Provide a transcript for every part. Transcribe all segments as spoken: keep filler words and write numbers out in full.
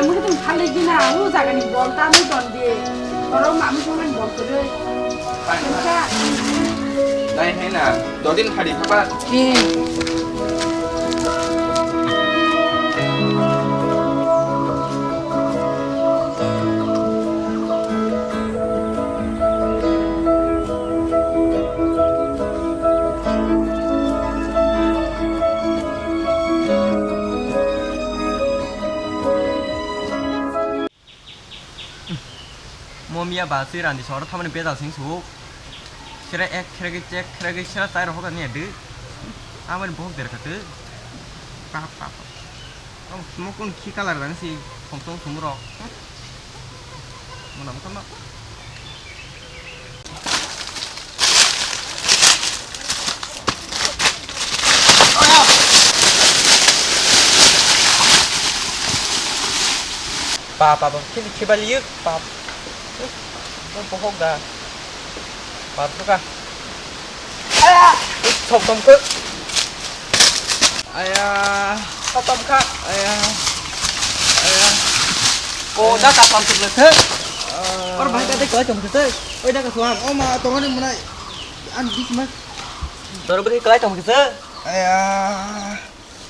Mungkin khalai gina, u jaga ni bol ta nung don de. Oro mami songna ni bol kwrwi. Dai hai na, dodin khadi khaba. Eh. Mo miya ba si randi soro thamani bejal sing su. Sira ek khrege chek khrege sira tai rohok ni adu. Amani bohok der khatu. Pap pap. Ang sumuk kun khi color dan si thong thong sumuro. Muna mukam na. Pa pa pa, khi khi bali yuk pa. Bohok da. Pa pa ka. Aya! Thok tom khe. Aya. Thok tom kha. Aya. Aya. Ko da ka tom khe. Or bhai ka de ko tom khe. Oi da ka suan. O ma tongani munai. An bisma. Dor bri kalai tong kisa. Aya.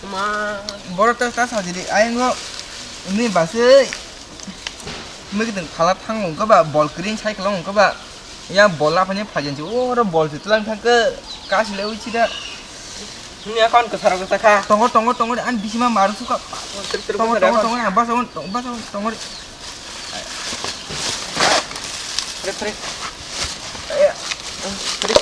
Ma. Boro ta ta sa jili. Ayang go. Ini basi. Megi teng khala thang ko ba bol kring sai kala ko ba. Ya bol apa ni phajan si. Oro bol si tulang thang ke. Kasi le uci da. Ini akon kesar kesar kha. Tongo tongo tongo an bisma maru suka. Tongo tongo tongo an basa tongo basa tongo. Trip trip. Aya. Trip.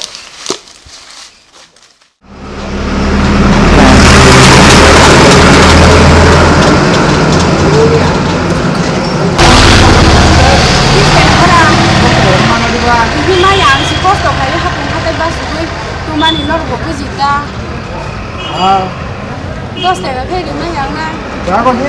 Bini maya ang si kosto khai hapung hatai ba sugui tumani norok bo bujita. Ah. Dos taka khai ri maya ang na. Jago he.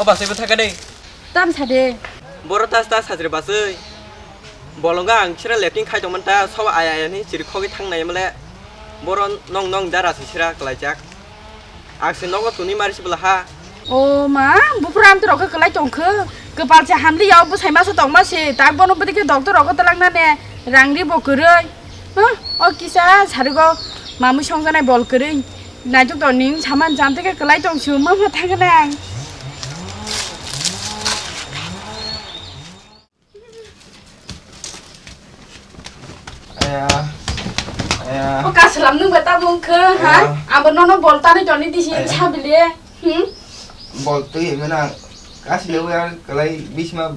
O basui bwtha khe de. Tam sa de. Boro tas tas sajre basui. Bolonga ang sira letting khai tongmanta, sob aya aya ni chiri khogwi thangnai male. Boro nong nong dara si sira kwlaijak. Akse nogo tuni mari sibla ha. O ma, bupura amtwi rok khe kwlai tong khe. Kwpal se hamli ya, bwsai masa tong ma se. Tak bono bwdikhe doctor rok twlang na ne. Rang ri bo kwrwi. Huh? O kisa sarigo mamui songjanai bol kwrwi. Naituk to ning saman jam teke kwlai tong su, mama thang nang. Aya, aya. O kaslam nung beta mung khe, ha? Aya. Abo nono bol tani toni disi. Aya. Sabile. Hmm? Bol twi mena kasile wi ar kalai bisma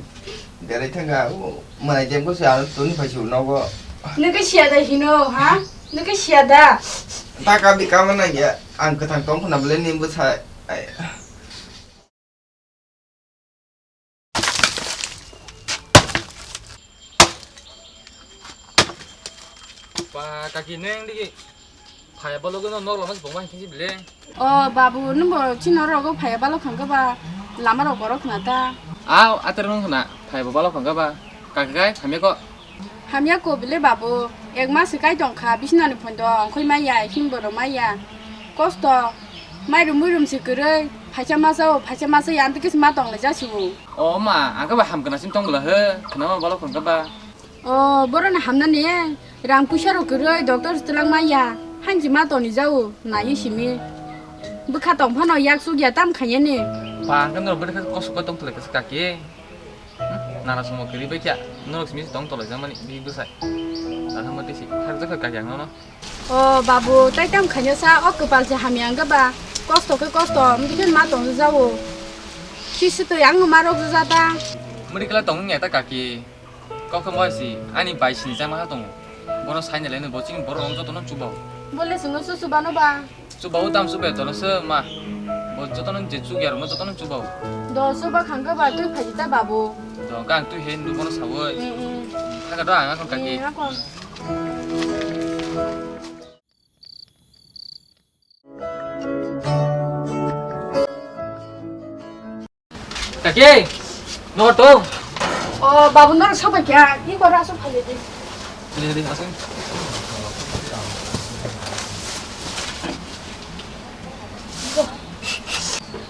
berai thanga. O manai jem ko se ar toni phai su nogo. Nike siya da hino, ha? Nike siya da. Taka bi kama na ya. Ang kwthang tong khna bole ni bwsa. Aya. Ba, kaki neng digi. Phaya balogo no nok lama se bongma hinkhe bile. O babu, nwng bo chini oro rogo phaya balo khangkha ba, lama rok borok khna ta. A, ater nung khna, phaya bo balo khangkha ba. Kaki kai, hamya ko. Hamya ko bile babu, ek mas se kai tong kha, bisna ni phondo, ongkhoi maya, himbo ro maya. Kosto, mairum muirum se kwrwi, phaisa masa o, phaisa masa ya, amtwi khe ma tong le ja su. O ma, ang khe ba ham kana sim tong bwla he, khna ma balo khon khe ba. O, boro ni hamna ni, rang puisa rok kwrwi, doctor se twlang maya, hanji ma tong ni ja o, nai simi. Bwkha tong phano yak suk ya tam khanya ni. Ba, ang khe norok bwrwi khe kosok khe tong tong le khe kaki. Hmm? Nana sumo kwrwi bai khe, norok simi se tong tong le ja mani, bi bwsai. Nana mo tisi, thak jakha kaki ang nono. O babu, tai tam khaina sa, o kwpal se hamya wngkha ba, kosto khe kosto, wngkhe khe ma tong jao. Sisi twi ang ma rok ja ta. Muri kala tong ya ta kaki. Kok khe moi si, ani bai sini jama ha tongo. Bono sai na le no, bo chini borok rok joto no chuba o. Bole sino su chuba no ba. Chuba o tam chuba to no se ma. Bo joto no je chuk ya rok no joto no chuba o. Do chuba khang khe ba twi phai ta babu. Do kang twi he ndu bono sawoi. Mm, mm. Kaka do ang akon kaki. Mm, akon. Ei, no to. O babu, norok sobai kha, i kora aswk phai di. Dei, dei, aswk.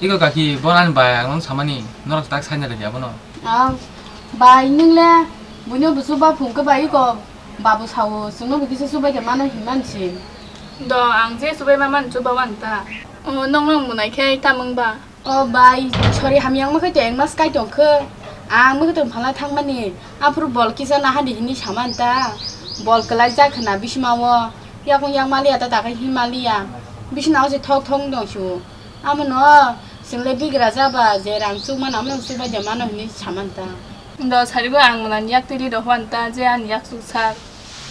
Iko kaki, bo ani bai ang nang samani, norok tak saina rwdi abono. Ang bai, nwng le buino busu ba phung khe bai iko babu sao, chwngno bo kisa chubai khe mano hinmani se. Do, ang je chubai ma mani chuba wan ta. O, nong nong munai khe tamung ba. O bai, sori hamya wngma khe to ek mas kai tong khe. Ang mwkhwtwng phalna thangmani, aphuru bol kisa naha di hinwi samani ta. Bol kwlai jak khna bisima o. Yakung yak maliya ta, ta khe hin maliya. Bisina o se thok thok wng tong su. Amono chwng le bigra jaba, je rang chukmano, amono chukbai de mano hinwi samani ta. Do sarigo ang mwnani yak twi ri rw hwan ta, je ani yak chuk sar.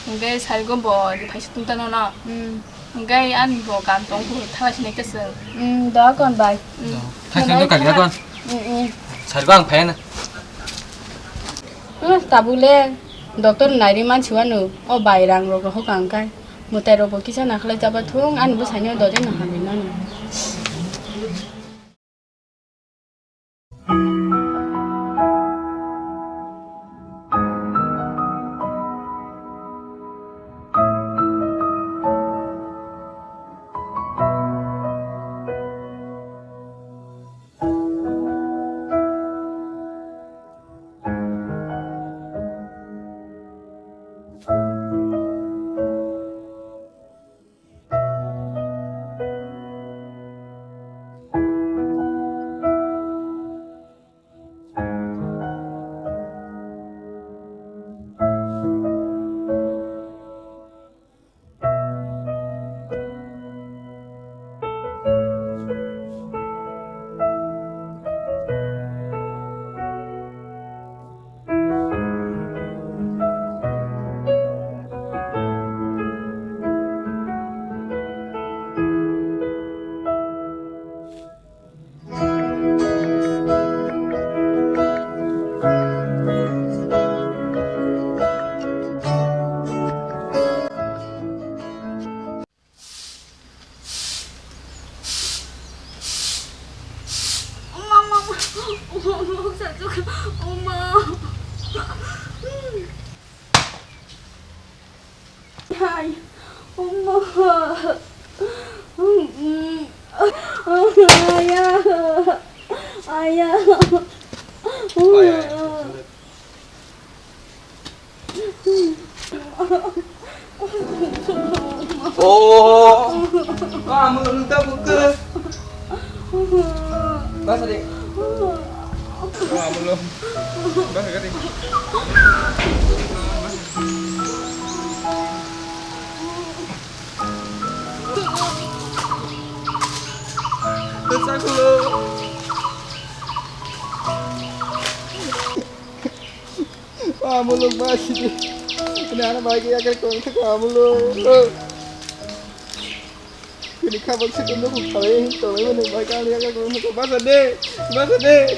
Hwnkhe sarigo bo phaisa tungta nono. Hmm. Hwnkhe ani bo kam tong phuru thala sinai ta chwng. Hmm, do kon bai. Hmm. Thai thai do kali kon. Hmm, hmm. Sarigo ang phai na. Hmm, tabuk le doctor nairi mansi wano, o bai rang rok rohok ang kai. Mwtai rok bo kisa nakhlai jaba thung, ani bwsaino dodi no hamwi mano. Hai, Uma. Ayah. Ayah. Uma. Oh, kamu luda buka. Basa deh. Kamu lo. Basa deh. Basa deh. Amulung basi. Ini anak baik ya kan kau tak amulung. Ini kabar sih kau nunggu kau ini kau ini baik kali ya kan kau nunggu basa deh, basa deh.